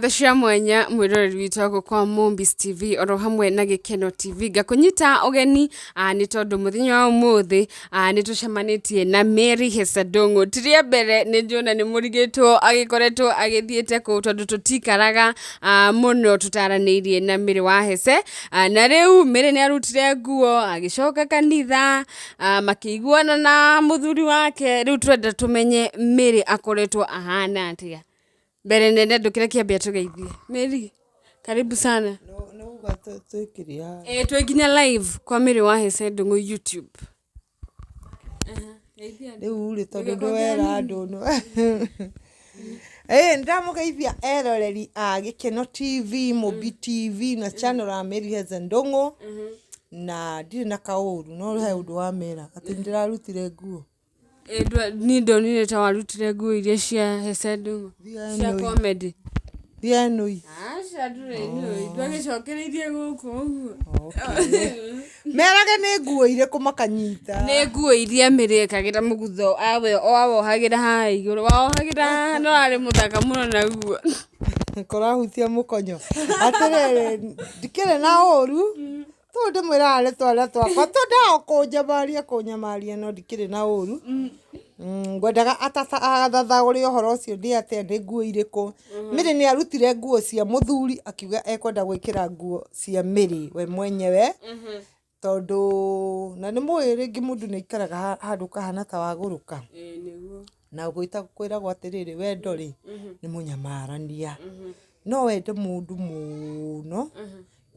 Ngatho cia mwanya mwĩroreri witũ wa kwa Mombis TV oro hamwe na Gĩkeno TV. Ngakũnyita ũgeni nĩ tondũ mũthenya wa ũmũthĩ nĩ tũcemanĩtie na Mary Hesa Ndung'u. Ti rĩa mbere nĩ njuona nĩ mũrigĩtwo agĩkoretwo agĩthiĩte kũu tondũ tũtikaraga mũno tũtaranĩirie na Mary wa Hese. Na rĩu Mary nĩ arutire nguo agĩcoka kanitha, makĩiguana na mũthuri wake. Rĩu tũrenda tũmenye Mary akoretwo ahana atĩa. Mbere nene ndũkĩre kĩambia tũgeithie. Mary, karibu sana. Nĩ uga twĩkĩrĩ. Eh, twĩ nginya live kwa Mary wa Hese Ndung'u YouTube. Rĩu rĩ, tondũ ndwera andũ no ĩĩ ndamũgeithia eroreri a Gĩkeno TV, Mũmbi TV na channel ya Mary Heze Ndung'u, na ndirĩ na kaũru, no he ũndũ wa mera atĩ nĩndĩrarutire nguo. Niĩ ndonire ta warutire nguo iria cia Hese Ndung'u cia comedy. Thienũi. Aca, ndũrĩ nũi, ndwagĩcokereirie gũkũ ũguo. Merage nĩ nguo irĩkũ makanyita. Nĩ nguo iria Mary ekagĩra mũgutho awe wawohagĩra haha igũrũ, wawohagĩra haha no arĩ mũthaka mũno naguo. Kũrahutia mũkonyo atĩrĩrĩ, ndikĩrĩ na ũru tũu ndĩmwĩraga nĩ twana twakwa twendaga kũnjamaria kũnyamaria, no ndikĩrĩ na ũru. Ngwendaga athathaũre ũhoro ũcio nĩ atĩa, nĩ nguo irĩkũ Mary nĩ arutire nguo cia mũthuri, akiuga ekwenda gwĩkĩra nguo cia Mary we mwenyewe, tondũ na nĩ mũĩ rĩngĩ mũndũ nĩ aikaraga handũ kahana ta wagũrũka. Na gwĩta kwĩragwo atĩrĩrĩ, wendo rĩ nĩ mũnyamarania, no wende mũndũ mũno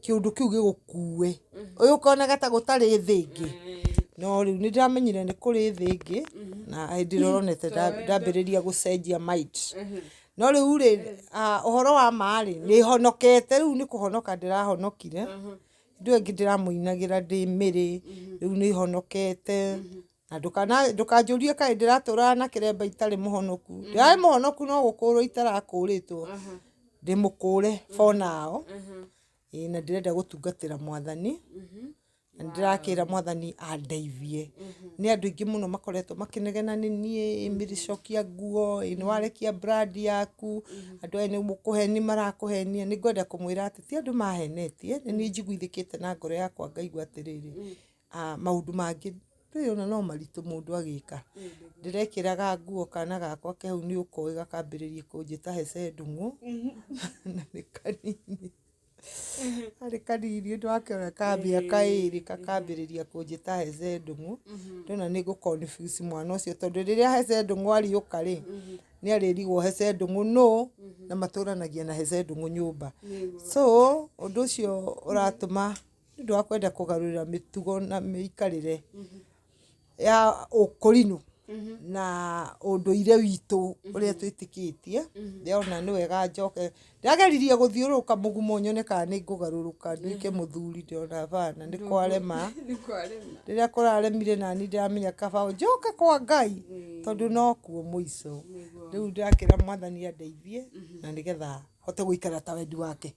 kĩũndũ kĩu gĩgũkue ũyũ ũkonaga ta gũtarĩ thĩ ĩngĩ, no rĩu nĩ ndĩramenyire nĩ kũrĩ thĩ ĩngĩ na hĩndĩ ĩrĩa ũronete ndambĩrĩria gũcenjia mind. No rĩu rĩ, ũhoro wa ma rĩ, nĩ honokete rĩu, nĩ kũhonoka ndĩrahonokire. Ndũ ĩngĩ ndĩramũinagĩra ndĩ Mĩrĩ, rĩu nĩ honokete na ndũkanjũrie kaĩ ndĩratũraga na kĩremba itarĩ mũhonoku. Ndĩrarĩ mũhonoku, no gũkũrwo itarakũrĩtwo, ndĩ mũkũre for now. Ĩĩ, na ndĩrenda gũtungatĩra Mwathani na nĩndĩrakĩra Mwathani andeithie. Nĩ andũ aingĩ mũno makoretwo makĩnegena nĩ niĩ, "Mĩrĩ, cokia nguo, ĩ nĩ warekia brand yaku, andũ aya nĩ kũhenia marakũhenia." Nĩ ngwenda kũmwĩra atĩ ti andũ mahenetie, nĩ niĩ njiguithĩkĩte na ngoro yakwa ngaigua atĩrĩrĩ, maũndũ mangĩ ndũĩ ona no maritũ mũndũ agĩka. Ndĩrekĩraga nguo kana gakwa ke hau nĩ ũkoĩ gakambĩrĩria kũnjĩta Hece Ndung'u, na nĩ kanini, karĩ kanini, ũndũ wakĩona ka mĩaka 2 kakambĩrĩria kũnjĩta Hece Ndung'u. Ndona nĩ ngũ confuse mwana ũcio, tondũ rĩrĩa Hece Ndung'u ariũka rĩ, nĩ arĩrigwo Hece Ndung'u nũ na matũranagia na Hece Ndung'u nyũmba. So ũndũ ũcio ũratũma nĩ ũndũ wa kwenda kũgarũrĩra mĩtugo na mĩikarĩre ya ũkũrinũ na ũndũire witũ ũrĩa twĩtĩkĩtie. Ndĩrona nĩ wega njoke. Ndageririe gũthiũrũrũka mũgumo nyone kana nĩ ngũgarũrũka nduĩke mũthuri, ndĩrona bana nĩ kwarema. Rĩrĩa kũraremire nani ndĩramenya kaba njoke kwa Ngai, tondũ nokuo mũico. Rĩu ndĩrakĩra Mwathani andeithie na nĩgetha hote gũikara ta wendi wake.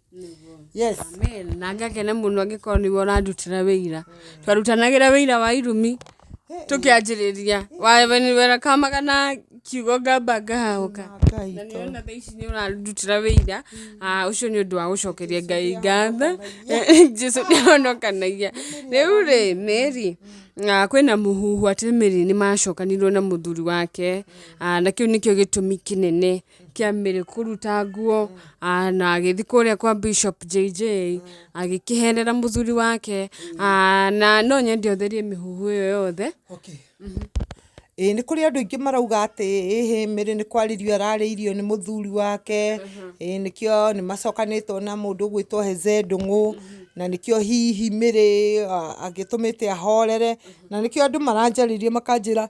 Yes. Amen. Na ngakena mũno angĩkorwo nĩwe ũrandutĩra wĩira. Twarutanagĩra wĩira wa irumi tũkĩanjĩrĩria wera kamaga na kiugo ngamba ngahahũka. Ngai. Na nĩona thaa ici nĩ ũrandutĩra wĩira. Ũcio nĩ ũndũ wa gũcokeria Ngai ngatho. Jesu nĩahonokanagia. Rĩu rĩ, Mary, kwĩna mũhuhu atĩ Mary nĩ macokanirwo na mũthuri wake, na kĩu nĩkĩo gĩtũmi kĩnene kĩa Mary kũruta nguo, na agĩthiĩ kũrĩa kwa Bishop JJ agĩkĩherera mũthuri wake, na no nyende ũtherie mĩhuhu ĩyo yothe. Okay. Ĩĩ, nĩ kũrĩ andũ aingĩ marauga atĩ ĩhĩ, Mary nĩ kwarĩrio ararĩirio nĩ mũthuri wake, ĩĩ nĩkĩo nĩ macokanĩtwo na mũndũ ũgwĩtwo Heze Ndung'u, na nĩkĩo hihi Mary angĩtũmĩte ahorere, na nĩkĩo andũ maranjarĩria makanjĩra,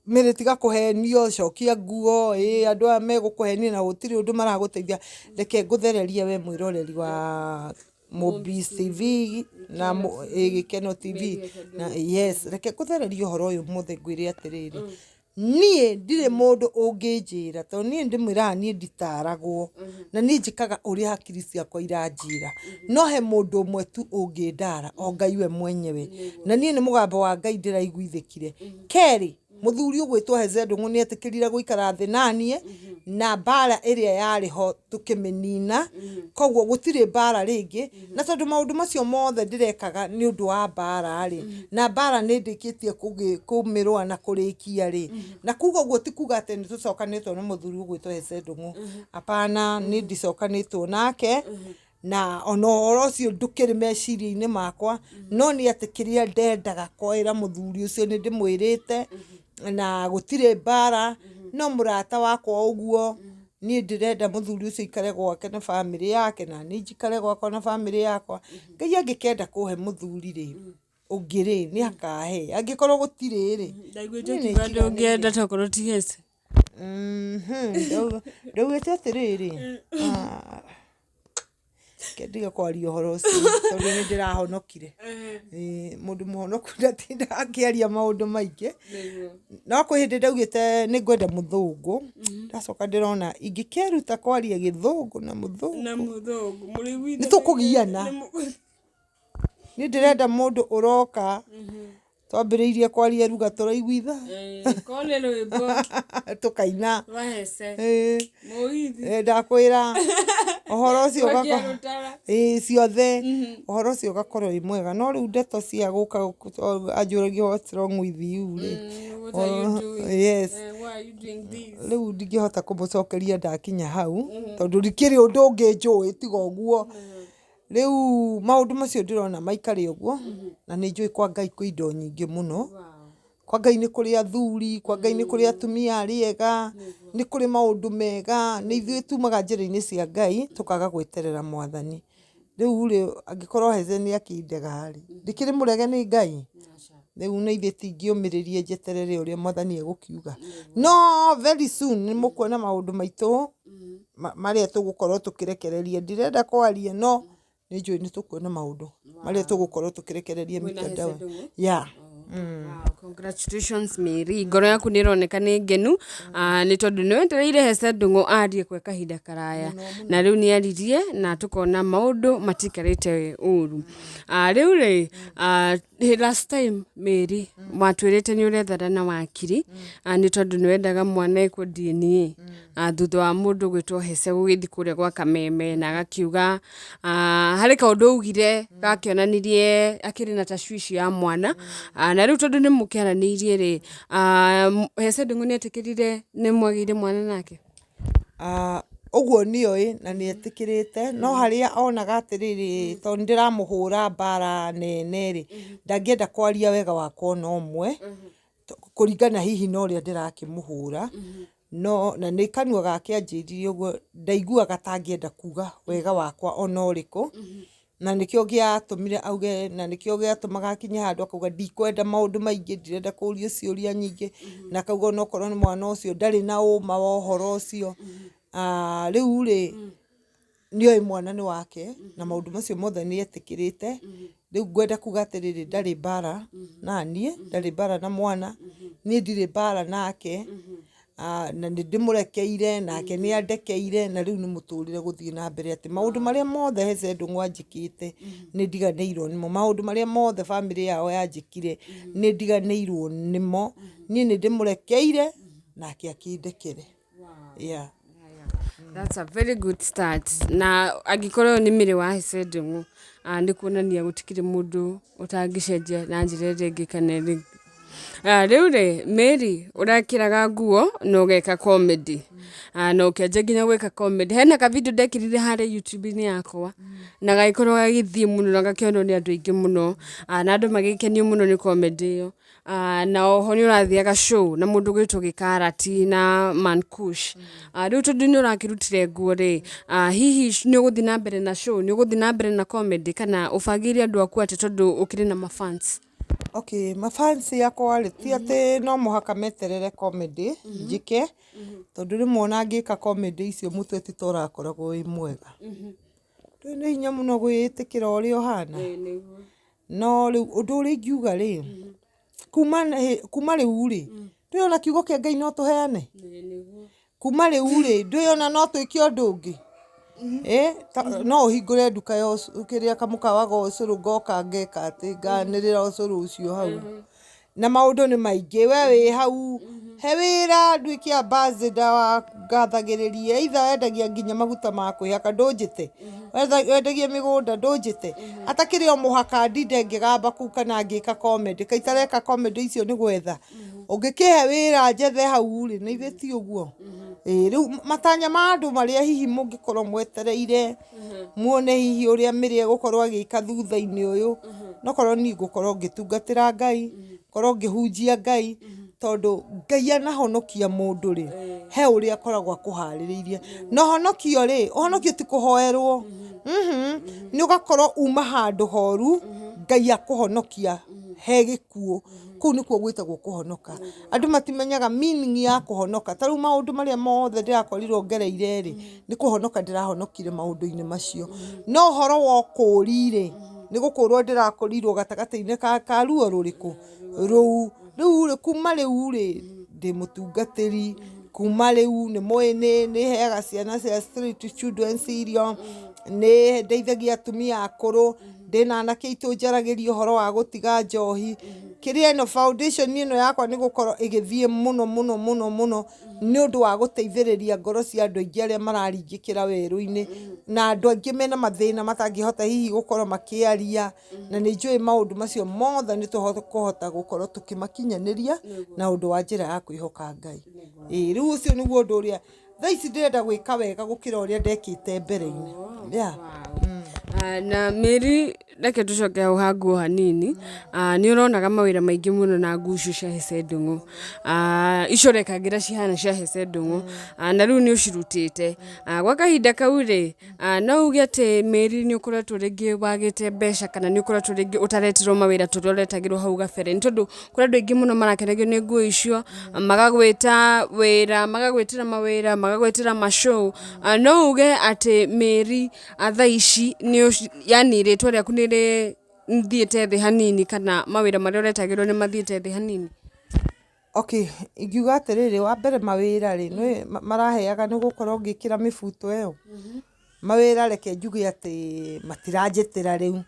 "Mary, tiga kũhenio, cokia nguo, ĩĩ andũ aya megũkũhenia na gũtirĩ ũndũ maragũteithia." Reke ngũthererie we mwĩroreri wa Mombis TV na ĩ Gĩkeno TV na yes, reke ngũthererie ũhoro ũyũ mũthĩ, ngwĩre atĩrĩrĩ, niĩ ndirĩ mũndũ ũngĩnjĩra, tondũ niĩ ndĩmwĩraga niĩ nditaragwo na niĩ njĩkaga ũrĩa hakiri ciakwa iranjĩra, no he mũndũ ũmwe tu ũngĩndara, o Ngai we mwenyewe, na niĩ nĩ mũgambo wa Ngai ndĩraiguithĩkire. Kerĩ, Mũthuri ũgwĩtwo Heze Ndũng'ũ nĩ etĩkĩrire gũikara thĩ naniĩ, na mbara ĩrĩa yarĩ ho tũkĩmĩnina. Koguo gũtirĩ mbara rĩngĩ, na tondũ maũndũ macio mothe ndĩrekaga nĩ ũndũ wa mbara rĩ, na mbara nĩ ndĩkĩtie kũmĩrũa na kũrĩkia rĩ, na kuga ũguo ti kuga atĩ nĩ tũcokanĩtwo na mũthuri ũgwĩtwo Heze Ndũng'ũ. Hapana, nĩ ndicokanĩtwo nake, na ona ũhoro ũcio ndũkĩrĩ meciria-inĩ makwa. No nĩ atĩ kĩrĩa ndendaga kwĩra mũthuri ũcio nĩ ndĩmwĩrĩte, na gũtirĩ mbara. No mũrata wakwa ũguo, niĩ ndĩrenda mũthuri ũcio aikare gwake na bamĩrĩ yake, na niĩ njikare gwakwa na bamĩrĩ yakwa. Ngai angĩkenda kũhe mũthuri rĩ, ũngĩ rĩ, nĩ akahe. Angĩkorwo gũtirĩ rĩ, Ndaiguĩte niĩ nĩ ũkiuga ndũngĩenda njiganĩire. tokorwo ti Hece. Ndaugĩte atĩrĩrĩ, ah, reke ndige kwaria ũhoro ũcio tondũ nĩ ndĩrahonokire. Ĩĩ, mũndũ mũhonoku ndatindaga akĩaria maũndũ maingĩ. No kwĩ hĩndĩ ndaugĩte nĩ ngwenda mũthũngũ, ndacoka ndĩrona ingĩkĩruta kwaria gĩthũngũ na mũthũngũ Na mũthũngũ mũrĩguithanagia. Nĩ tũkũgiana. Niĩ ndĩrenda mũndũ ũroka twambĩrĩirie kwaria ruga tũraiguitha, Korwo nĩ rwĩmbo tũkaina rwa Hece Ĩĩ, mũgithi ĩĩ, ndakwĩra ũhoro ũcio Gwakia ũgako- rũtara. Ĩĩ, ciothe ũhoro ũcio ũgakorwo wĩ mwega. No rĩu ndeto cia gũka anjũragia, "What's wrong with you?" rĩ, What are you doing? Yes. Why are you doing this? Rĩu ndingĩhota kũmũcokeria ndakinya hau, tondũ ndikĩrĩ ũndũ ũngĩ njũĩ tiga ũguo. Rĩu maũndũ macio ndĩrona maikare ũguo, na nĩ njũĩ kwa Ngai kwĩ indo nyingĩ mũno. Kwa Ngai nĩ kũrĩ athuri, kwa Ngai nĩ kũrĩ atumia arĩa ega, nĩ kũrĩ maũndũ mega. Nĩ ithuĩ tumaga njĩra-inĩ cia Ngai tũkaga gwĩterera Mwathani. Rĩu rĩ, angĩkorwo Heze nĩ akĩndega rĩ, ndĩkĩrĩ mũrege nĩ Ngai? Rĩu nĩ ithuĩ tingĩũmĩrĩria njeterere ũrĩa Mwathani egũkiuga. No very soon nĩ mũkuona maũndũ maitũ marĩa tũgũkorwo tũkĩrekereria. Ndirenda kwaria, no nĩ njũĩ nĩ tũkuona maũndũ marĩa tũgũkorwo tũkĩrekereria Mwĩna Hece mitandao. Ndũng'ũ? Yeah. Wow, congratulations Mary. Ngoro yaku nä ĩroneka nĩ ngenu, nĩ tondũ nĩ wetereire Hece Ndũng'ũ arie kwa kahinda karaya, na rĩu nĩ aririe na tũkona maũndũ matikarĩte ũru. Rĩu rĩ, last time Mary watwĩrĩte nĩ ũrethana na wakiri, nĩ tondũ nĩ wendaga mwana ekwo DNA, thutha wa mũndũ gwĩtwo Hece gũgĩthiĩ kũrĩa gwa Kameme na agakiuga, harĩ kaũndũ augire gakĩonanirie akĩrĩ na tashwishi ya mwana. Na rĩu tondũ nĩ mũkĩaranĩirie rĩ, Hece Ndũng'ũ nĩ etĩkĩrire nĩ mwagĩire mwana nake? Ũguo nĩoĩ na nĩ etĩkĩrĩte, no harĩa onaga atĩrĩrĩ, tondũ nĩ ndĩramũhũra mbara nene rĩ, ndangĩenda kwaria wega wakwa ona ũmwe, kũringana hihi na ũrĩa ndĩrakĩmũhũra. No na nĩ kanua gake anjĩrire ũguo, ndaiguaga ta angĩenda kuga wega wakwa ona ũrĩkũ, na nĩkĩo gĩatũmire auge, na nĩkĩo gĩatũmaga akinye handũ akauga ndikwenda maũndũ maingĩ, ndirenda kũrio ciũria nyingĩ, na akauga onokorwo nĩ mwana ũcio ndarĩ na ũma wa ũhoro ũcio. Rĩu rĩ, nĩoĩ mwana nĩ wake, na maũndũ macio mothe nĩ etĩkĩrĩte. Rĩu ngwenda kuga atĩrĩrĩ, ndarĩ mbara na niĩ, ndarĩ mbara na mwana, niĩ ndirĩ mbara nake, na nĩ ndĩmũrekeire, nake nĩ andekeire, na rĩu nĩ mũtũrĩre gũthiĩ na mbere atĩ maũndũ marĩa mothe Hece Ndũng'ũ anjĩkĩte nĩ ndiganĩirwo nĩmo, maũndũ marĩa mothe bamĩrĩ yao yanjĩkire nĩ ndiganĩirwo nĩmo. Niĩ nĩ ndĩmũrekeire nake akĩndekere. Yeah. That's a very good start. Na angĩkorwo nĩ mĩrĩ wa Hece Ndũng'ũ, nĩ kuonania gũtikĩrĩ mũndũ ũtangĩcenjia na njĩra ĩrĩa ĩngĩ kana ĩrĩa ĩngĩ. Rĩu rĩ, Mary, ũrekĩraga nguo na ũgeka comedy, na ũkĩanjia nginya gwĩka comedy. Hena ka video ndekĩrire harĩa YouTube-inĩ yakwa na gagĩkorwo gagĩthiĩ mũno na gakĩonwo nĩ andũ aingĩ mũno, na andũ magĩkenio mũno nĩ comedy ĩyo. Na oho nĩ ũrathiaga show na mũndũ ũgwĩtwo Gĩkarati na Mankush. Rĩu tondũ nĩ ũrakĩrutire nguo rĩ, hihi nĩ ũgũthiĩ na mbere na show, nĩ ũgũthiĩ na mbere na comedy, kana ũbangĩire andũ aku atĩ tondũ ũkĩrĩ na mafans? Okay, mafans yakwa rĩ, ti atĩ no mũhaka meterere comedy njĩke, tondũ rĩmwe ona ngĩka comedy icio mũtwe ti ta ũrakoragwo wĩ mwega. Ndũĩ nĩ hinya mũno gwĩtĩkĩra ũrĩa ũhana. No rĩu ũndũ ũrĩa ingiuga rĩ, kuma rĩu rĩ, ndũĩ ona kiugo kĩa Ngai no tũheane? Kuma rĩu rĩ, ndũĩ ona no twĩke ũndũ ũngĩ? No ũhingũre nduka ya kĩrĩa kamũkawa ga ũcũrũ, ngoka ngeka atĩ nganĩrĩra ũcũrũ ũcio hau. Na maũndũ nĩ maingĩ, we wĩ hau he wĩra nduĩke ambassador wa ngathagĩrĩria, either wendagia nginya maguta ma kwĩhaka ndũnjĩte, wendagia mĩgũnda ndũnjĩte, atakĩrĩ o mũhaka ndinde ngĩgamba kũu kana ngĩka comedy, kaĩ itareka comedy icio nĩ gwetha, ũngĩkĩhe wĩra njethe hau rĩ, na ithuĩ ti ũguo. Ĩĩ rĩu matanya ma andũ marĩa hihi mũngĩkorwo mwetereire muone hihi ũrĩa Mary egũkorwo agĩka thutha-inĩ ũyũ, nokorwo niĩ ngũkorwo ngĩtungatĩra Ngai, ngorwo ngĩhunjia Ngai, tondũ Ngai anahonokia mũndũ rĩ, he ũrĩa akoragwo akũharĩrĩirie. Na ũhonokio rĩ, ũhonokio ti kũhoerwo, nĩ ũgakorwo uma handũ horu, Ngai akũhonokia he gĩkuũ. Kũu nĩkuo gwĩtagwo kũhonoka. Andũ matimenyaga meaning ya kũhonoka. Ta rĩu maũndũ marĩa mothe ndĩrakorirwo ngereire rĩ, nĩ kũhonoka ndĩrahonokire maũndũ-inĩ macio. No ũhoro wa ũkũũri rĩ, nĩ gũkũũrwo ndĩrakũrirwo gatagatĩ-inĩ ka ruo rũrĩkũ? Rũu. Rĩu rĩ, kuma rĩu rĩ, ndĩ mũtungatĩri, kuma rĩu nĩ mũĩ nĩ heaga ciana cia street children irio, nĩ ndeithagia atumia akũrũ, ndĩna anake aitũ njaragĩria ũhoro wa gũtiga njohi. Kĩrĩa ĩno foundation ĩno yakwa nĩ gũkorwo ĩgĩthiĩ mũno mũno mũno mũno nĩ ũndũ wa gũteithĩrĩria ngoro cia andũ aingĩ arĩa mararingĩkĩra werũ-inĩ, na andũ aingĩ mena mathĩna matangĩhota hihi gũkorwo makĩaria, na nĩ njũĩ maũndũ macio mothe nĩ tũkũhota gũkorwo tũkĩmakinyanĩria na ũndũ wa njĩra ya kwĩhoka Ngai. Ĩĩ rĩu ũcio nĩguo ũndũ ũrĩa thaa ici ndĩrenda gwĩka wega gũkĩra ũrĩa ndekĩte mbere-inĩ. Yeah. Na Mary reke tũcoke hau ha nguo hanini. Nĩ ũronaga mawĩra maingĩ mũno na nguo icio cia Hece Ndung'u, icio ũrekangĩra cihana cia Hece Ndung'u, na rĩu nĩ ũcirutĩte gwa kahinda kau rĩ, no uge atĩ Mary nĩ ũkoretwo rĩngĩ wagĩte mbeca kana nĩ ũkoretwo rĩngĩ ũtareterwo mawĩra ta ũrĩa ũretagĩrwo hau gabere, nĩ tondũ kũrĩ andũ aingĩ mũno marakenagio nĩ nguo icio, magagwĩta wĩra, magagwĩtĩra mawĩra, magagwĩtĩra ma show. No uge atĩ Mary thaa ici nĩ yani rĩtwa rĩaku nĩ rĩthiĩte thĩ hanini kana mawĩra marĩa ũretagĩrwo nĩ mathiĩte thĩ hanini? Okay, ingiuga atĩrĩrĩ, wa mbere mawĩra rĩ, nĩ maraheaga nĩ gũkorwo ngĩkĩra mĩbuto ĩyo. Mawĩra reke njuge atĩ matiranjĩtĩra rĩu,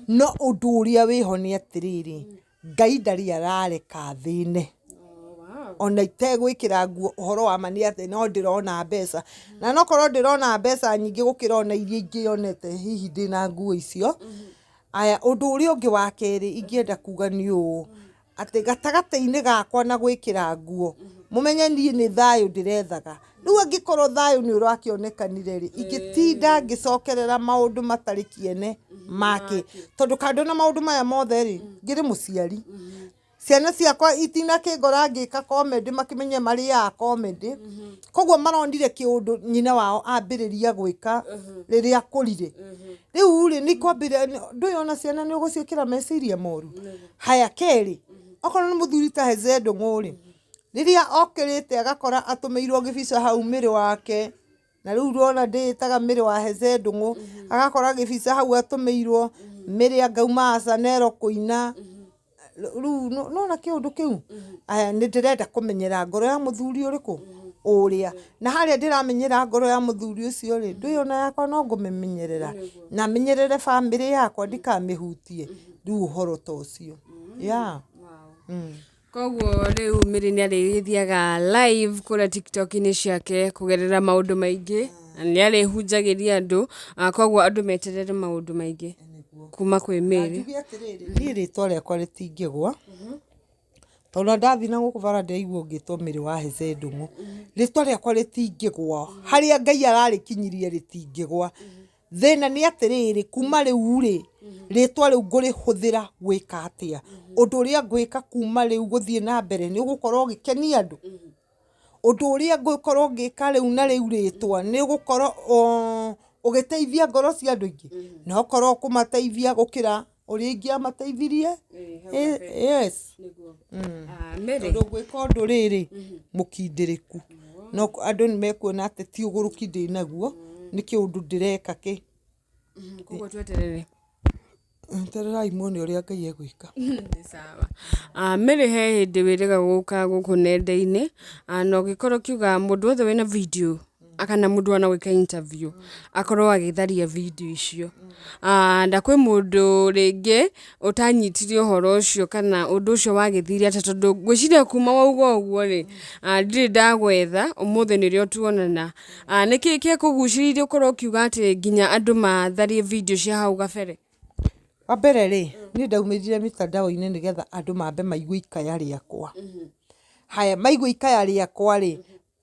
no ũndũ ũrĩa wĩho nĩ atĩrĩrĩ, Ngai ndarĩ arareka thĩne. Ona itegwĩkĩra nguo, ũhoro wa ma nĩ atĩ no ndĩrona mbeca, na nokorwo ndĩrona mbeca nyingĩ gũkĩra ona iria ingĩonete hihi ndĩna nguo icio. Aya, ũndũ ũrĩa ũngĩ wa kerĩ ingĩenda kuga nĩ ũũ, atĩ gatagatĩ-inĩ gakwa na gwĩkĩra nguo, mũmenye niĩ nĩ thayũ ndĩrethaga. Rĩu angĩkorwo thayũ nĩ ũrakĩonekanire rĩ, ingĩtinda ngĩcokerera maũndũ matarĩ kĩene make, tondũ kando na maũndũ maya mothe rĩ, ngĩrĩ mũciari. Ciana ciakwa itinakĩngora ngĩka comedy makĩmenye marĩaga comedy, koguo maronire kĩũndũ nyina wao ambĩrĩria gwĩka rĩrĩa akũrire. Rĩu rĩ, nĩ kwambĩrĩria ndũĩ ona ciana nĩ ũgũciĩkĩra meciria moru. Haya kerĩ, okorwo nĩ mũthuri ta Heze Ndung'u rĩ, rĩrĩa okĩrĩte agakora atũmĩirwo gĩbica hau Mary wake, na rĩu ũrona ndĩĩtaga Mary wa Heze Ndung'u, agakora gĩbica hau atũmĩirwo Mary angauma Chanel kũina. Rĩu nĩwona kĩũndũ kĩu? Aya, nĩ ndĩrenda kũmenyera ngoro ya mũthuri ũrĩkũ? Ũrĩa. Na harĩa ndĩramenyera ngoro ya mũthuri ũcio rĩ, ndũĩ ona yakwa no ngũmĩmenyerera, na menyerere bamĩrĩ yakwa ndikamĩhutie. Rĩu ũhoro ta ũcio. Yeah. Koguo rĩu Mary nĩ arĩgĩthiaga live kũrĩa TikTok-inĩ ciake kũgerera maũndũ maingĩ, na nĩ arĩhunjagĩria andũ, koguo andũ meterere maũndũ maingĩ kuma kwĩ Mary. Njuge atĩrĩrĩ, niĩ rĩtwa rĩakwa rĩtingĩgwa, tondũ ndathiĩ na gũkũ bara ndĩraigua ngĩtwo Mary wa Heze Ndung'u. Rĩtwa rĩakwa rĩtingĩgwa, harĩa Ngai ararĩkinyirie rĩtingĩgwa. Thĩna nĩ atĩrĩrĩ, kuma rĩu rĩ, rĩtwa rĩu ngũrĩhũthĩra gwĩka atĩa? Ũndũ ũrĩa ngwĩka kuma rĩu gũthiĩ na mbere nĩ ũgũkorwo ũgĩkenia andũ. Ũndũ ũrĩa ngũkorwo ngĩka rĩu na rĩu rĩtwa nĩ ũgũkorwo ũgĩteithia ngoro cia andũ aingĩ, na ũkorwo ũkũmateithia gũkĩra ũrĩa ingĩamateithirie. Yes. Mary. Tondũ ngwĩka ũndũ rĩrĩ mũkindĩrĩku, no andũ nĩ mekuona atĩ ti ũgũrũki ndĩnaguo, nĩ kĩũndũ ndĩreka kĩ. Koguo tweterere. Etererai muone ũrĩa Ngai egwĩka. Nĩ sawa. Mary, he hĩndĩ wĩrĩga gũka gũkũ nenda-inĩ, na ũgĩkorwo ũkiuga mũndũ wothe wĩna video Kana mũndũ wanagwĩka interview akorwo agĩtharia video icio. Na kwĩ mũndũ rĩngĩ ũtanyitire ũhoro ũcio kana ũndũ ũcio wagĩthire atĩa, tondũ ngwĩciria kuma wauga ũguo rĩ, ndirĩ ndagwetha ũmũthĩ nĩrĩo tuonana. Nĩkĩĩ gĩakũgucĩrĩirie ũkorwo ũkiuga atĩ nginya andũ matharie video cia hau gabere? Wa mbere rĩ, niĩ ndaumĩrire mitandao-inĩ nĩgetha andũ mambe maigue ikaya rĩakwa. Haya, maigua ikaya rĩakwa rĩ,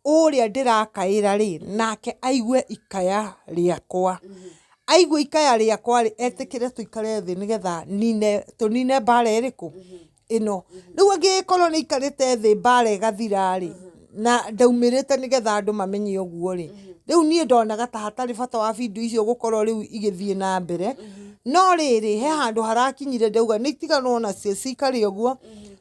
ũrĩa ndĩrakaĩra rĩ, nake aigue ikaya rĩakwa. Aigua ikaya rĩakwa rĩ, etĩkĩre tũikare thĩ nĩgetha nine, tũnine mbara ĩrĩkũ? Ĩno. Rĩu angĩgĩkorwo nĩ aikarĩte thĩ mbara ĩgathira rĩ, na ndaumĩrĩte nĩgetha andũ mamenye ũguo rĩ, rĩu niĩ ndonaga ta hatarĩ bata wa bindio icio gũkorwo rĩu igĩthiĩ na mbere. No rĩrĩ, he handũ harakinyire ndauga nĩ itiganwo nacio cikare ũguo.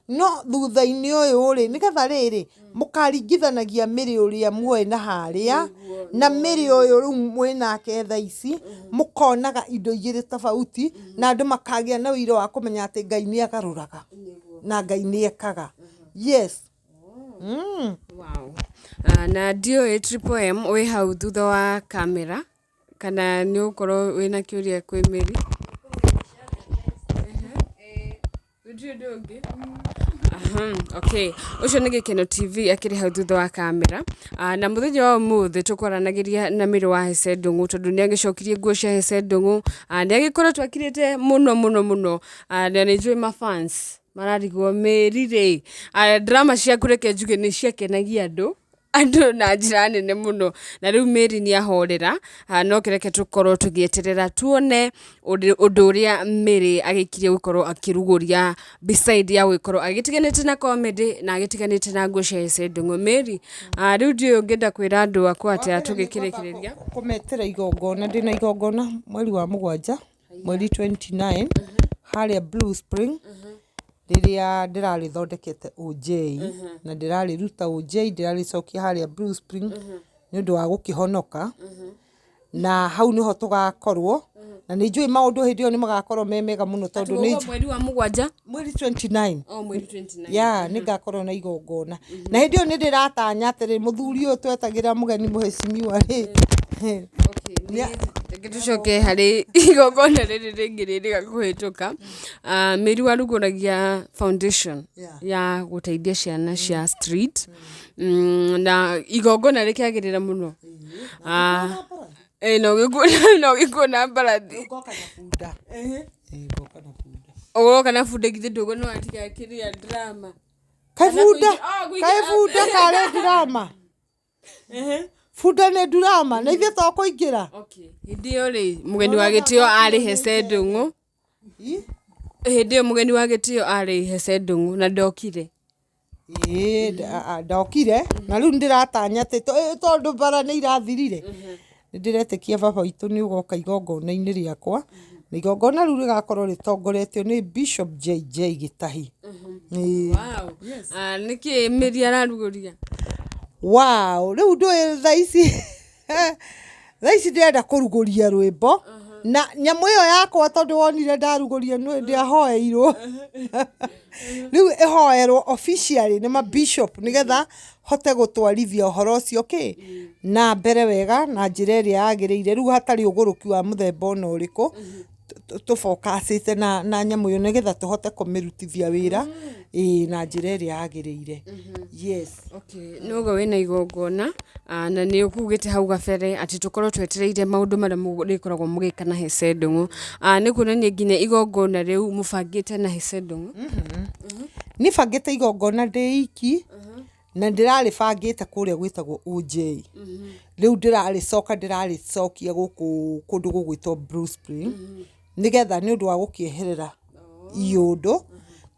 No thutha-inĩ ũyũ rĩ, nĩgetha rĩrĩ, mũkaringithanagia mĩrĩ ũrĩa muoĩ na harĩa, na mĩrĩ ũyũ rĩu mwĩnake thaa ici, mũkonaga indo igĩrĩ tofauti, na andũ makagĩa na ũira wa kũmenya atĩ Ngai nĩ agarũraga, na Ngai nĩ ekaga. Yes. Wow. Na ndiũĩ Triple M wĩ hau thutha wa kamera kana nĩ ũgũkorwo wĩna kĩũria kwĩ Mary? Gũtirĩ ũndũ ũngĩ? Aha, okay. Ũcio nĩ Gĩkeno TV akĩrĩ hau thutha wa kamera. Na mũthenya wa ũmũthĩ tũkwaranagĩria na Mary wa Hece Ndung'u tondũ nĩ agĩcokirie nguo cia Hece Ndung'u. Nĩ agĩkoretwo akirĩte mũno mũno mũno. Na nĩ njũĩ mafans mararigwo Mary rĩ, drama ciaku reke njuge nĩ ciakenagia andũ na njĩra nene mũno. Na rĩu Mary nĩ ahorera, no kĩreke tũkorwo tũgĩeterera tuone ũndũ ũrĩa Mary agĩkirie gũkorwo akĩrugũria beside ya gũgĩkorwo agĩtiganĩte na comedy na agĩtiganĩte na nguo cia Hece Ndung'u. Mary, rĩu ndiũĩ ũngĩenda kwĩra andũ aku atĩa tũgĩkĩrĩkĩrĩria? Kũmetĩra igongona, ndĩna igongona mweri wa mũgwanja, mweri 29, harĩa Blue Spring, rĩrĩa ndĩrarĩthondekete OJ, na ndĩrarĩruta OJ, ndĩrarĩcokia harĩa Blue Spring, nĩ ũndũ wa gũkĩhonoka. Na hau nĩho tũgakorwo, na nĩ njũĩ maũndũ hĩndĩ ĩyo nĩ magakorwo me mega mũno tondũ nĩ Mweri wa mũgwanja? Mweri 29. Oh, mweri 29. Ya, nĩ ngakorwo na igongona. Na hĩndĩ ĩyo nĩ ndĩratanya atĩrĩ, mũthuri ũyũ twetagĩra mũgeni mũhecimiwa rĩ, Okay, reke tũcoke harĩ igongona rĩrĩ rĩngĩ rĩrĩga kũhĩtũka. Mary warugũragia foundation ya gũteithia ciana cia street. Na igongona rĩkĩagĩrĩra mũno. Na ũgĩkuo na mbarathi. Ngoka na bunda. Ĩĩ, ngoka na bunda. Ũgoka na bunda? Githĩ ndũguo nĩ watiga kĩrĩa drama? Kaĩ bunda Ah, kaĩ bunda karĩ drama? Bunda nĩ drama na ithuĩ to kũingĩra. Okay. Hĩndĩ ĩyo rĩ, mũgeni wa gĩtĩo arĩ Hece Ndung'u. Hĩndĩ ĩyo mũgeni wa gĩtĩo arĩ Hece Ndung'u na ndokire. Ĩĩ, ndokire na rĩu ndĩratanya atĩ tondũ mbara nĩ irathirire, nĩ ndĩretĩkia baba witũ nĩ ũgoka igongona-inĩ rĩakwa, na igongona rĩu rĩgakorwo rĩtongoretio nĩ Bishop JJ Gĩtahi. Ĩĩ. Wow. Nĩkĩ Mary ararugũria? Wow, rĩu ndũĩ thaa ici ndĩrenda kũrugũria rwĩmbo na nyamũ ĩyo yakwa, tondũ wonire ndarugũria nĩ ndĩahoeirwo, rĩu ĩhoerwo officially nĩ mabishop nĩgetha hote gũtwarithia ũhoro ũcio kĩ na mbere wega na njĩra ĩrĩa yagĩrĩire, rĩu hatarĩ ũgũrũki wa mũthemba ona ũrĩkũ, tũbokacĩte na nyamũ ĩyo nĩgetha tũhote kũmĩrutithia wĩra, ĩĩ, na njĩra ĩrĩa yagĩrĩire, yes. Okay, nĩ uga wĩna igongona, na nĩ ũkugĩte hau gabere atĩ tũkorwo twetereire maũndũ marĩa mũrĩkoragwo mũgĩka na Hece Ndung'u. Nĩ kuonania nginya igongona rĩu mũbangĩte na Hece Ndung'u? Niĩ bangĩte igongona ndĩ iki na ndĩrarĩbangĩte kũrĩa gwĩtagwo OJ, rĩu ndĩrarĩcoka ndĩrarĩcokia gũkũ kũndũ gũgwĩtwo Blue Spring nĩgetha nĩ ũndũ wa gũkĩeherera iũndũ.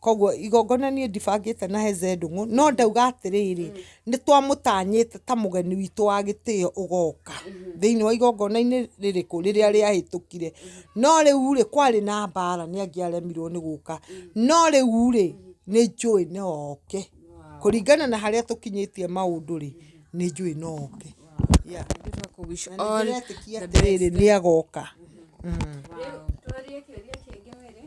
Koguo igongona niĩ ndibangĩte na Heze Ndung'u, no ndauga atĩrĩrĩ, nĩ twamũtanyĩte ta mũgeni witũ wa gĩtĩo ũgoka thĩinĩ wa igongona-inĩ rĩrĩkũ rĩrĩa rĩahĩtũkire. No rĩu rĩ, kwarĩ na mbara, nĩ angĩaremirwo nĩ gũka, no rĩu rĩ, nĩ njũĩ no oke kũringana na harĩa tũkinyĩtie maũndũ rĩ, nĩ njũĩ no oke. Yeah. Wish Na nĩ all ndĩretĩkia the atĩrĩrĩ, nĩ agoka. Rĩu tũrie kĩũria kĩngĩ wĩrĩ.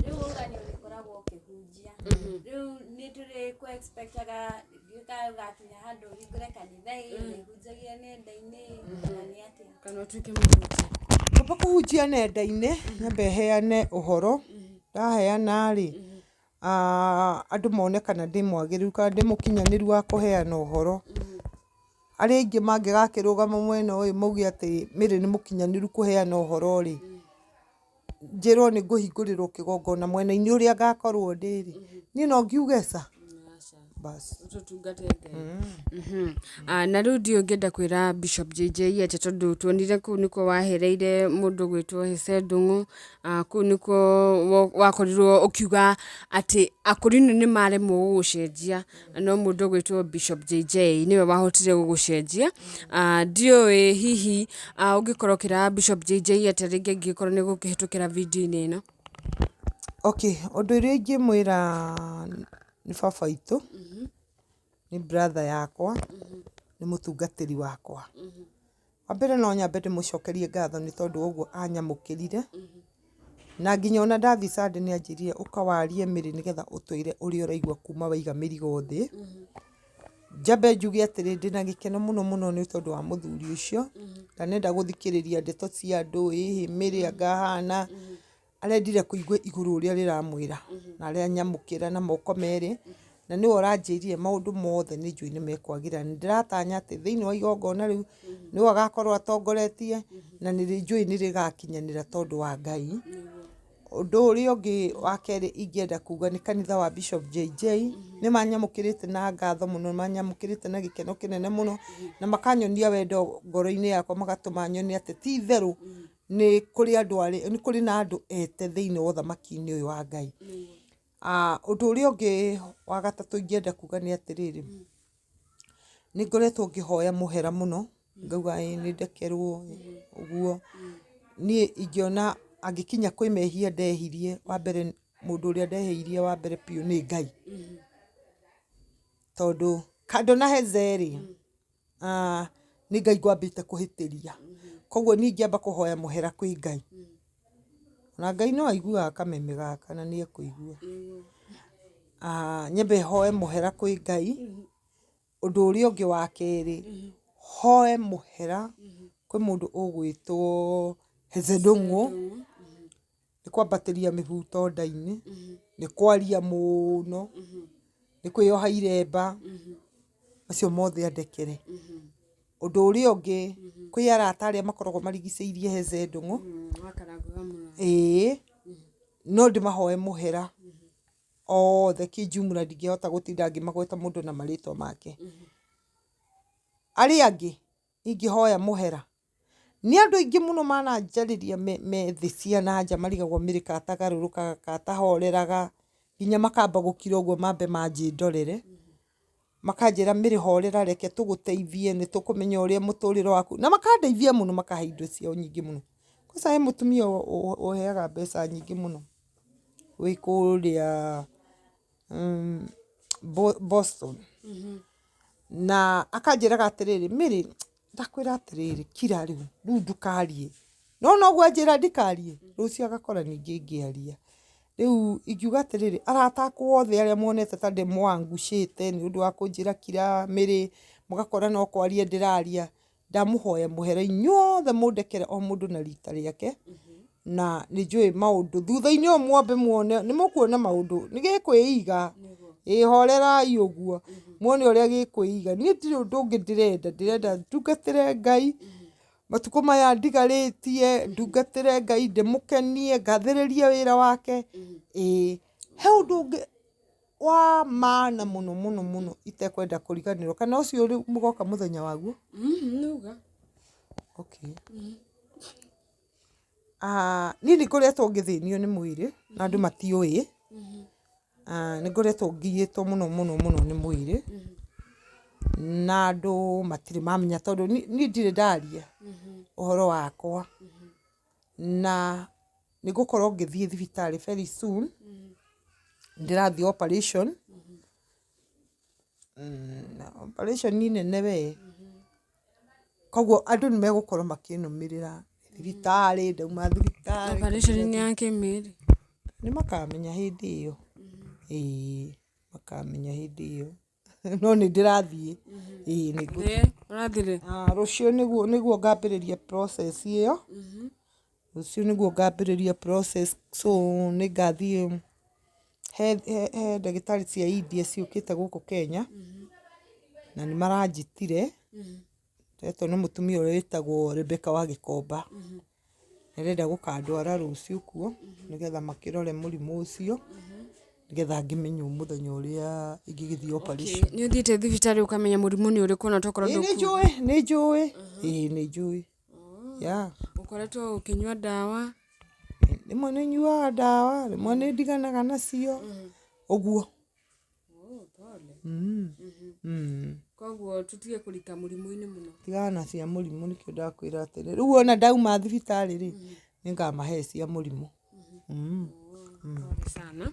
Rĩu ũga nĩ ũrĩkoragwo ũkĩhunjia. Rĩu nĩ tũrĩ kũ expectaga ndiũĩ kana ũgakinya handũ ũhingũre kanitha ĩ ũrĩhunjagia nenda-inĩ kana nĩ atĩa? Kana ũtuĩke mũhunjia. Ngwamba kũhunjia nenda-inĩ, nyambe heane ũhoro, ndaheana rĩ, andũ mone kana ndĩ mwagĩrĩru kana ndĩ mũkinyanĩru wa kũheana ũhoro. Arĩa aingĩ mangĩgakĩrũgama mwena ũyũ mauge atĩ Mary nĩ mũkinyanĩru kũheana ũhoro rĩ, njĩrwo nĩ ngũhingũrĩrwo kĩgongona mwena-inĩ ũrĩa ngakorwo ndĩ rĩ, niĩ no ngiuge ca? Bas. Tũtungate Ngai. Na rĩu ndiũĩ ũngĩenda kwĩra Bishop JJ atĩa tondũ tuonire kũu nĩkuo wahereire mũndũ gwĩtwo Hesse Ndung'u, kũu nĩkuo wakorirwo ũkiuga atĩ akũrinũ nĩ maremwo gũgũcenjia no mũndũ ũgwĩtwo Bishop JJ nĩwe wahotire gũgũcenjia. Ndiũĩ hihi ũngĩkorwo ũkĩra Bishop JJ atĩa rĩngĩ angĩkorwo nĩ gũkĩhĩtũkĩra video-inĩ ĩno. Okay, ũndũ ũrĩa ingĩmwĩra nĩ baba witũ, nĩ brother yakwa, nĩ mũtungatĩri wakwa. Wa mbere no nyambe ndĩmũcokerie ngatho nĩ tondũ wa ũguo anyamũkĩrire, na nginya ona ndathiĩ Sunday nĩ anjĩrire ũka warie Mary nĩgetha ũtwĩre ũrĩa ũraigua kuma waiga mĩrigo thĩ. Njambe njuge atĩrĩ, ndĩna gĩkeno mũno mũno nĩ tondũ wa mũthuri ũcio, ndanenda gũthikĩrĩria ndeto cia andũ, ĩhĩ Mary anga ahana, arendire kũigua igũrũ ũrĩa rĩramwĩra, na arĩa nyamũkĩra na moko merĩ, na nĩwe ũranjĩrire maũndũ mothe nĩ njũĩ nĩ mekwagĩra. Nĩ ndĩratanya atĩ thĩinĩ wa igongona rĩu nĩwe agakorwo atongoretie, na nĩ njũĩ nĩ rĩgakinyanĩra tondũ wa Ngai. Ũndũ ũrĩa ũngĩ wa kerĩ ingĩenda kuga nĩ kanitha wa Bishop JJ, nĩ manyamũkĩrĩte na ngatho mũno, manyamũkĩrĩte na gĩkeno kĩnene mũno, na makanyonia wendo ngoro-inĩ yakwa, magatũma nyone atĩ ti itherũ nĩ kũrĩ andũ arĩ, nĩ kũrĩ na andũ ete thĩinĩ wa ũthamaki-inĩ ũyũ wa Ngai. Ũndũ ũrĩa ũngĩ wa gatatũ ingĩenda kuga nĩ atĩrĩrĩ, nĩ ngoretwo ngĩhoya mũhera mũno, ngauga ĩĩ nĩ ndekerwo ũguo. Niĩ ingĩona angĩkinya kwĩ mehia ndehirie, wa mbere mũndũ ũrĩa ndehĩirie wa mbere biũ nĩ Ngai. Tondũ kando na Heze rĩ, nĩ Ngai ngwambĩte kũhĩtĩria. Koguo niĩ ingĩamba kũhoya mũhera kwĩ Ngai. Na Ngai no aiguaga kameme gaka na nĩ ekũigua. Nyambe hoe mũhera kwĩ Ngai. Ũndũ ũrĩa ũngĩ wa kerĩ, hoe mũhera kwĩ mũndũ ũgwĩtwo Heze Ndung'u, nĩ kwambatĩria mĩbuto nda-inĩ, nĩ kwaria mũno, nĩ kwĩyoha iremba, macio mothe andekere. Ũndũ ũrĩa ũngĩ, kwĩ arata arĩa makoragwo marigicĩirie Heze Ndung'u, ĩĩ, no ndĩmahoe mũhera othe kĩjumla, ndingĩhota gũtinda ngĩmagweta mũndũ na marĩtwa make. Arĩa angĩ ingĩhoya mũhera nĩ andũ aingĩ mũno mananjarĩria me thĩ cia na nja, marigagwo Mary katagarũrũkaga katahoreraga, nginya makamba gũkira ũguo mambe manjĩndorere, makanjĩra Mary horera, reke tũgũteithie, nĩ tũkũmenya ũrĩa mũtũrĩre waku, na makandeithia mũno, makahe indo ciao nyingĩ mũno. Kwanza he mũtumia ũheaga mbeca nyingĩ mũno wĩ kũrĩa Boston, na akanjĩraga atĩrĩrĩ, Mary ndakwĩra atĩrĩrĩ, kira rĩu, rĩu ndũkarie. No noguo anjĩra ndikarie, rũciũ agakora ningĩ ngĩaria. Rĩu ingiuga atĩrĩrĩ, arata akwa othe arĩa muonete ta ndĩmwangucĩte nĩ ũndũ wa kũnjĩra kira Mary, mũgakora no kwaria ndĩraria, ndamũhoya mũhera inyuothe, mũndekere o mũndũ na rita rĩake. Na nĩ njũĩ maũndũ thutha-inĩ ũyũ mwambe muone, nĩ mũkuona maũndũ nĩ gĩkwĩiga, ĩ horerai ũguo muone ũrĩa gĩkwĩiga. Niĩ ndirĩ ũndũ ũngĩ ndĩrenda, ndĩrenda ndungatĩre Ngai matukũ maya ndigarĩtie, ndungatĩre Ngai, ndĩmũkenie, ngathĩrĩrie wĩra wake. Ĩĩ, he ũndũ ũngĩ wa maana mũno mũno mũno itekwenda kũriganĩrwo, kana ũcio rĩu mũgoka mũthenya waguo? Nuga. Okay. Niĩ nĩ ngoretwo ngĩthĩnio nĩ mwĩrĩ na andũ matiũĩ. Nĩ ngoretwo ngiĩtwo mũno mũno mũno nĩ mwĩrĩ, na andũ matirĩ mamenya tondũ niĩ ndirĩ ndaria ũhoro wakwa, na nĩ ngũkorwo ngĩthiĩ thibitarĩ very soon. Ndĩrathiĩ operation, operation nene we, koguo andũ nĩ megũkorwo makĩnũmĩrĩra thibitarĩ, ndauma thibitarĩ. Operation nĩ ya kĩmĩrĩ? Nĩ makamenya hĩndĩ ĩyo. Ĩĩ, makamenya hĩndĩ ĩyo. No nĩ ndĩrathiĩ. Ĩĩ, nĩ ngũthiĩ. Ũrathiĩ rĩ? Ah, rũciũ nĩguo ngambĩrĩria process ĩyo. Rũciũ nĩguo ngambĩrĩria process, so nĩ ngathiĩ he ndagĩtarĩ cia India ciũkĩte gũkũ Kenya, na nĩ maranjĩtire. Ndetwo nĩ mũtumia ũrĩa wĩtagwo Rebecca wa Gĩkomba. Nĩarenda gũkandwara rũciũ kuo, nĩgetha makĩrore mũrimũ ũcio, nĩgetha ngĩmenywo mũthenya ũrĩa ingĩgĩthiĩ operation. Nĩ ũthiĩte thibitarĩ ũkamenya mũrimũ nĩ ũrĩkũ na tokorwo Ĩĩ, nĩ ndũku? njũĩ, nĩ njũĩ. Ĩĩ, nĩ njũĩ. Yeah. Ũkoretwo ũkĩnyua ndawa? Rĩmwe nĩ nyuaga ndawa, rĩmwe nĩ ndiganaga nacio. Ũguo. Koguo tũtige kũrika mũrimũ-inĩ mũno. Tigana na cia mũrimũ, nĩkĩo ndakwĩra atĩrĩ. Rĩu wona ndauma thibitarĩ rĩ, nĩ ngamahe cia mũrimũ. Pole sana.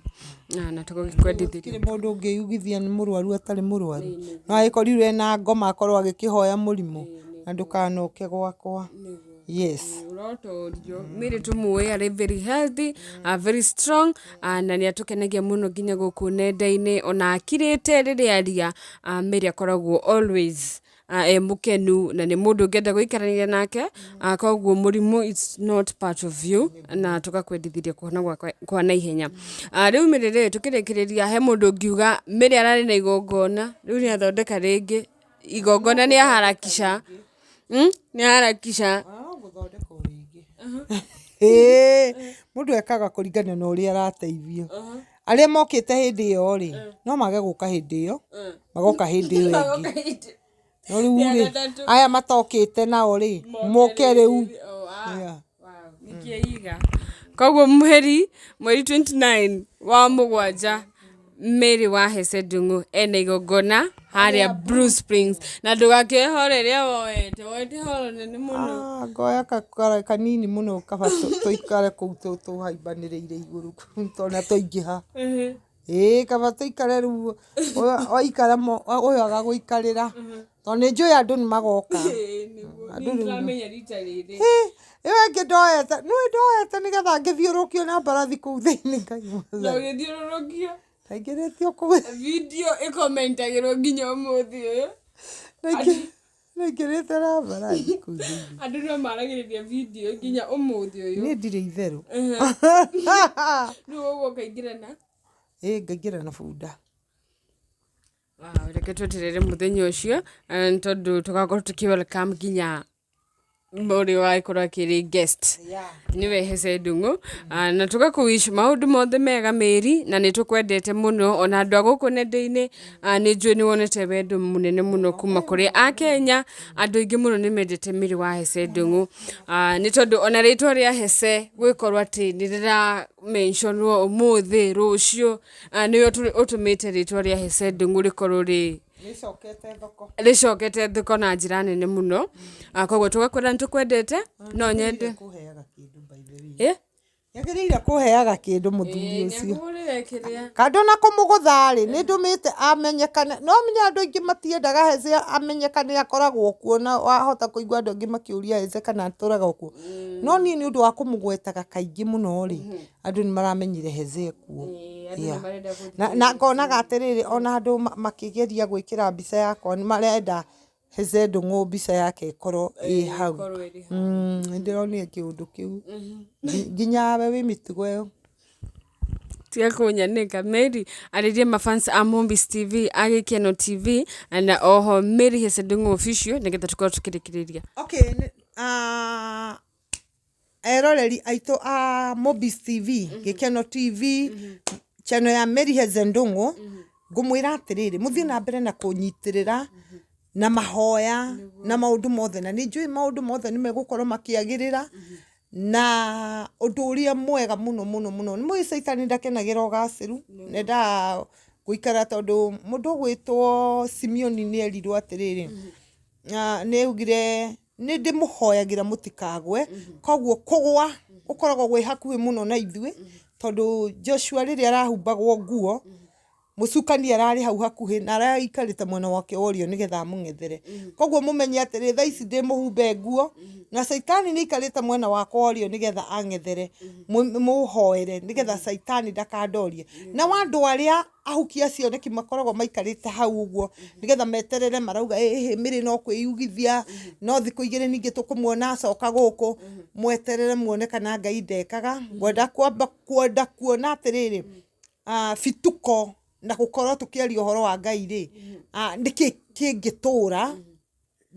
Na tũgũgĩkwendithĩria. Gũtirĩ mũndũ ũngĩyugithia nĩ mũrwaru atarĩ mũrwaru. No agĩkorirwo ena ngoma akorwo agĩkĩhoya mũrimũ. Na ndũkanoke gwakwa. Yes. Ũrotorio. Mary tũmũĩ arĩ very healthy, very strong, na nĩ atũkenagia mũno nginya gũkũ nenda-inĩ, ona akirĩte rĩrĩa aria, Mary akoragwo always e mũkenu na nĩ mũndũ ũngĩenda gũikarania nake, koguo mũrimũ it's not part of you, na tũgakwendithĩria kũhona gwakwa kwa naihenya. Rĩu Mary rĩ, tũkĩrĩkĩrĩria, he mũndũ ũngiuga Mary ararĩ na igongona, rĩu nĩ athondeka rĩngĩ igongona, nĩ aharakisha. Nĩ aharakisha. Gũthondeka o rĩngĩ. Ĩĩ, mũndũ ekaga kũringana na ũrĩa arateithio. Arĩa mokĩte hĩndĩ ĩyo rĩ, no mage gũka hĩndĩ ĩyo, magoka hĩndĩ ĩyo ĩngĩ. No rĩu rĩ, aya matokĩte nao rĩ, moke rĩu. Yeah. Nĩkĩiga. Koguo mweri 29 wa mũgwanja, Mary wa Hesse Ndung'u ena igongona harĩa Blue Springs, na ndũgakĩoe horo ĩrĩa woete horo nene mũno. Ah, ngoya kanini mũno, kaba tũikare kũu tũhaimbanĩrĩire igũrũ tona twaingĩha. Ĩĩ, kaba tũikare rĩu, waikara ũyũ agagũikarĩra. Tondũ nĩ njũĩ andũ nĩ magoka. Andũ rĩu nĩndĩramenya rita rĩrĩ. Ĩyo ĩngĩ ndoete, nĩũĩ ndoete nĩgetha ngĩthiũrũrũkio na mbarathi kũu thĩinĩ, Ngai Na ũgĩthiũrũrũkio. Ndaingĩrĩtio kũu. Video ĩkomentagĩrwo nginya ũmũthĩ ũyũ. Ndaingĩrĩte na mbarathi kũu thĩinĩ. Andũ no maragĩrĩria video nginya ũmũthĩ ũyũ. Niĩ ndirĩ itherũ. Rĩu ũguo ũkaingĩra na? Ĩĩ, ngaingĩra na bunda. Wow, reke tweterere mũthenya ũcio, tondũ tũgakorwo tũkĩ welcome nginya ũrĩa wagĩkorwo akĩrĩ guest. Nĩwe Hesse Ndung'u. Na tũgakũwish maũndũ mothe mega Mary, na nĩ tũkwendete mũno, ona andũ a gũkũ nenda-inĩ, nĩ njũĩ nĩ wonete wendo mũnene mũno kuma kũrĩ Akenya. Andũ aingĩ mũno nĩ mendete Mary wa Hesse Ndung'u, nĩ tondũ ona rĩtwa rĩa Hesse gwĩkorwo atĩ nĩ rĩra mentionwo ũmũthĩ rũciũ, nĩwe ũtũmĩte rĩtwa rĩa Hesse Ndung'u rĩkorwo rĩ rĩcokete thoko, rĩcokete thoko na njĩra nene mũno. Koguo tũgakwĩra nĩ tũkwendete, no nyende kũheaga kĩndũ, by the way. Nĩagĩrĩire kũheaga kĩndũ mũthuri ũcio. Nĩakũgũrĩre kĩrĩa. Kando na kũmũgũtha rĩ, nĩ ndũmĩte amenyekane. No menye andũ aingĩ matiendaga Hesse amenyekane akoragwo kuo, na wahota kũigua andũ aingĩ makĩũria Hesse kana atũraga kuo. No niĩ nĩ ũndũ wa kũmũgwetaga kaingĩ mũno rĩ, andũ nĩ maramenyire Hesse kuo. Andũ nĩ marenda Na ngonaga atĩrĩrĩ, ona andũ makĩgeria gwĩkĩra mbica yakwa nĩ marenda Hesse Ndung'u mbica yake ĩkorwo ĩ hau. Ĩkorwo ĩrĩ hau. Nĩ ndĩronire kĩũndũ kĩu. Nginya we wĩ mĩtugo ĩyo. Tiga kũnyanĩka Mary, arĩria mafans a Mombis TV, a Gĩkeno TV, na oho Mary Hesse Ndung'u official, nĩgetha tũkorwo tũkĩrĩkĩrĩria. Okay, eroreri aitũ a Mombis TV, Gĩkeno TV, channel ya Mary Hesse Ndung'u, ngũmwĩra atĩrĩrĩ, mũthiĩ na mbere na kũnyitĩrĩra na mahoya na maũndũ mothe, na nĩ njũĩ maũndũ mothe nĩ megũkorwo makĩagĩrĩra. Na ũndũ ũrĩa mwega mũno mũno mũno, nĩ mũĩ caitani ndakenagĩra ũgacĩru, nendaga gũikara, tondũ mũndũ ũgwĩtwo Simeoni nĩ erirwo atĩrĩrĩ, nĩ augire nĩ ndĩmũhoyagĩra mũtikagwe. Koguo kũgwa gũkoragwo gwĩ hakuhĩ mũno na ithuĩ, tondũ Joshua rĩrĩa arahumbagwo nguo Mũcukani ararĩ hau hakuhĩ na araikarĩte mwena wake wa ũrĩo nĩgetha amũng'ethere. Koguo mũmenye atĩrĩ, thaa ici ndĩ mũhumbe nguo na caitani nĩ aikarĩte mwena wakwa wa ũrĩo nĩgetha ang'ethere. Mũhoere nĩgetha caitani ndakandorie. Na wa andũ arĩa ahuki acio nĩkĩ makoragwo maikarĩte hau ũguo nĩgetha meterere, marauga ĩhĩ mĩrĩ no kwĩyugithia, no thikũ igĩrĩ ningĩ tũkũmuona acoka gũkũ. Mweterere muone kana Ngai ndekaga. Ngwenda kwamba kwenda kuona atĩrĩrĩ, bituko na gũkorwo tũkĩaria ũhoro wa Ngai rĩ, nĩkĩ kĩngĩtũra.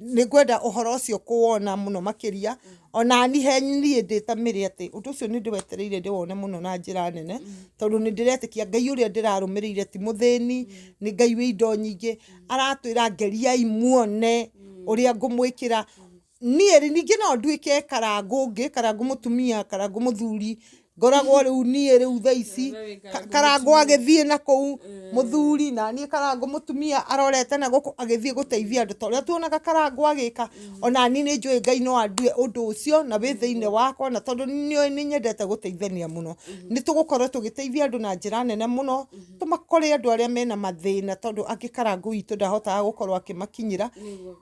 Nĩ ngwenda ũhoro ũcio kũwona mũno makĩria. Ona ni he niĩ ndĩ ta Mĩrĩ atĩ ũndũ ũcio nĩ ndĩwetereire ndĩwone mũno na njĩra nene, tondũ nĩ ndĩretĩkia Ngai ũrĩa ndĩrarũmĩrĩire ti mũthĩni, nĩ Ngai wĩ indo nyingĩ. Aratwĩra ngeriai muone ũrĩa ngũmwĩkĩra. Niĩ rĩ, ningĩ no nduĩke karangũ ũngĩ, karangũ mũtumia, karangũ mũthuri, ngoragwo rĩu niĩ rĩu thaa ici karangũ agĩthiĩ na kũu mũthuri, na niĩ karangũ mũtumia arorete na gũkũ agĩthiĩ gũteithia andũ ta ũrĩa tuonaga karangũ agĩka. Ona niĩ nĩ njũĩ Ngai no andue ũndũ ũcio na wĩ thĩinĩ wakwa, na tondũ nĩũĩ nĩ nyendete gũteithania mũno, nĩ tũgũkorwo tũgĩteithia andũ na njĩra nene mũno, tũmakore andũ arĩa mena mathĩna, tondũ angĩ karangũ witũ ndahotaga gũkorwo akĩmakinyĩra.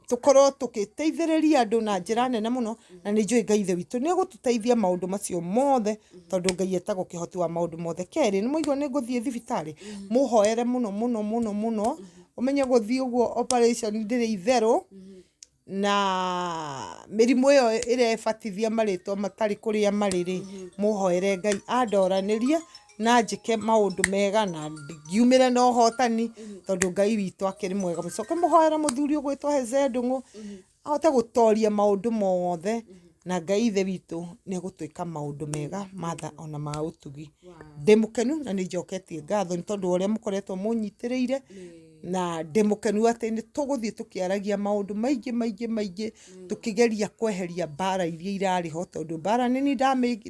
Tũkorwo tũgĩteithĩrĩria andũ na njĩra nene mũno, na nĩ njũĩ Ngai ithe witũ nĩ egũtũteithia maũndũ macio mothe, tondũ Ngai etagwo kĩhoti wa maũndũ mothe. Kerĩ, nĩ mwaigua nĩ ngũthiĩ thibitarĩ, mũhoere mũno mũno mũno mũno, ũmenye gũthiĩ ũguo operation ndĩrĩ itherũ, na mĩrimũ ĩyo ĩrebatithia marĩtwa matarĩ kũrĩa marĩ rĩ, mũhoere Ngai andoranĩrie na njĩke maũndũ mega na ngiumĩre na ũhotani, tondũ Ngai witũ akĩrĩ mwega. Mũcoke mũhoere mũthuri ũgwĩtwo Hezee Ndung'u ahote gũtoria maũndũ mothe, na Ngai ithe witũ nĩ egũtwĩka maũndũ mega matha ona ma ũtugi. Ndĩ mũkenu na nĩ njoketie ngatho nĩ tondũ wa ũrĩa mũkoretwo mũnyitĩrĩire, na ndĩ mũkenu atĩ nĩ tũgũthiĩ tũkĩaragia maũndũ maingĩ maingĩ maingĩ, tũkĩgeria kweheria mbara iria irarĩ ho, tondũ mbara nĩ niĩ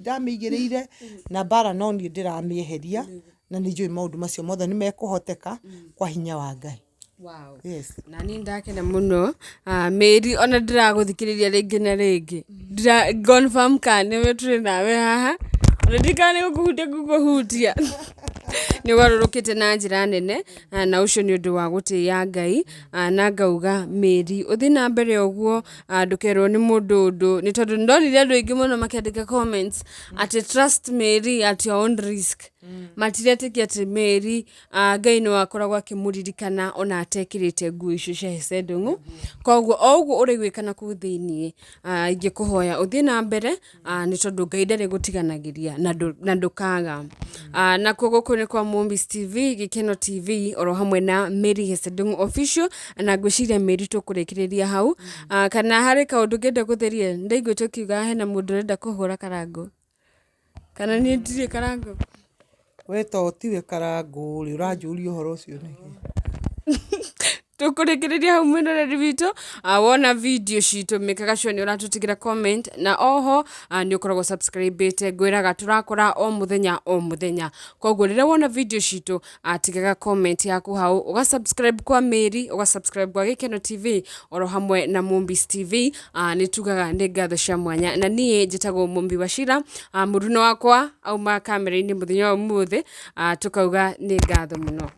ndamĩigĩrĩire na mbara no niĩ ndĩramĩeheria, na nĩ njũĩ maũndũ macio mothe nĩ mekũhoteka kwa hinya wa Ngai. Wow. Yes. Na niĩ ndakena mũno, Mary, ona ndĩragũthikĩrĩria rĩngĩ na rĩngĩ ndĩra confirm kana nĩwe tũrĩ nawe haha, ona ndikana nĩ gũkũhutia ngũkũhutia. Nĩ ũgarũrũkĩte na njĩra nene, na ũcio nĩ ũndũ wa gũtĩĩa Ngai, na ngauga Mary ũthiĩ na mbere ũguo, ndũkerwo nĩ mũndũ ũndũ, nĩ tondũ ndonire andũ aingĩ mũno makĩandĩka comments atĩ trust Mary at your own risk. Matiretĩkia atĩ Mary, Ngai no akoragwo akĩmũririkana ona atekĩrĩte nguo icio cia Hezee Ndung'u. Koguo o ũguo ũraiguĩka na kũu thĩiniĩ, ingĩkũhoya ũthiĩ na mbere, nĩ tondũ Ngai ndarĩ gũtiganagĩria na ndũkaga. Nakuo gũkũ nĩ kwa Mombis TV, Gĩkeno TV, oro hamwe na Mary Hezee Ndung'u Official, na ngwĩciria Mary tũkũrĩkĩrĩria hau. Kana harĩ kaũndũ ũngĩenda gũtheria? Ndaiguĩte ũkiuga hena mũndũ ũrenda kũhũra karangũ, kana niĩ ndirĩ karangũ? We to tiwe karangũ rĩ, ũranjũria ũhoro ũcio nĩkĩ? Tũkũrĩkĩrĩria hau mwĩroreri witũ. Wona video citũ mĩkaga sure nĩ ũratũtigĩra comment, na oho nĩ ũkoragwo subscribĩte. Ngwĩraga tũrakora o mũthenya o mũthenya, koguo rĩrĩa wona video citũ, tigaga comment yaku hau, ũga subscribe kwa Mary, ũga subscribe kwa Gĩkeno TV oro hamwe na Mombis TV. Nĩ tugaga nĩ ngatho cia mwanya, na niĩ njĩtagwo Mumbi Wachira, mũruno wakwa auma kamera-inĩ mũthenya wa ũmũthĩ, tũkauga nĩ ngatho mũno.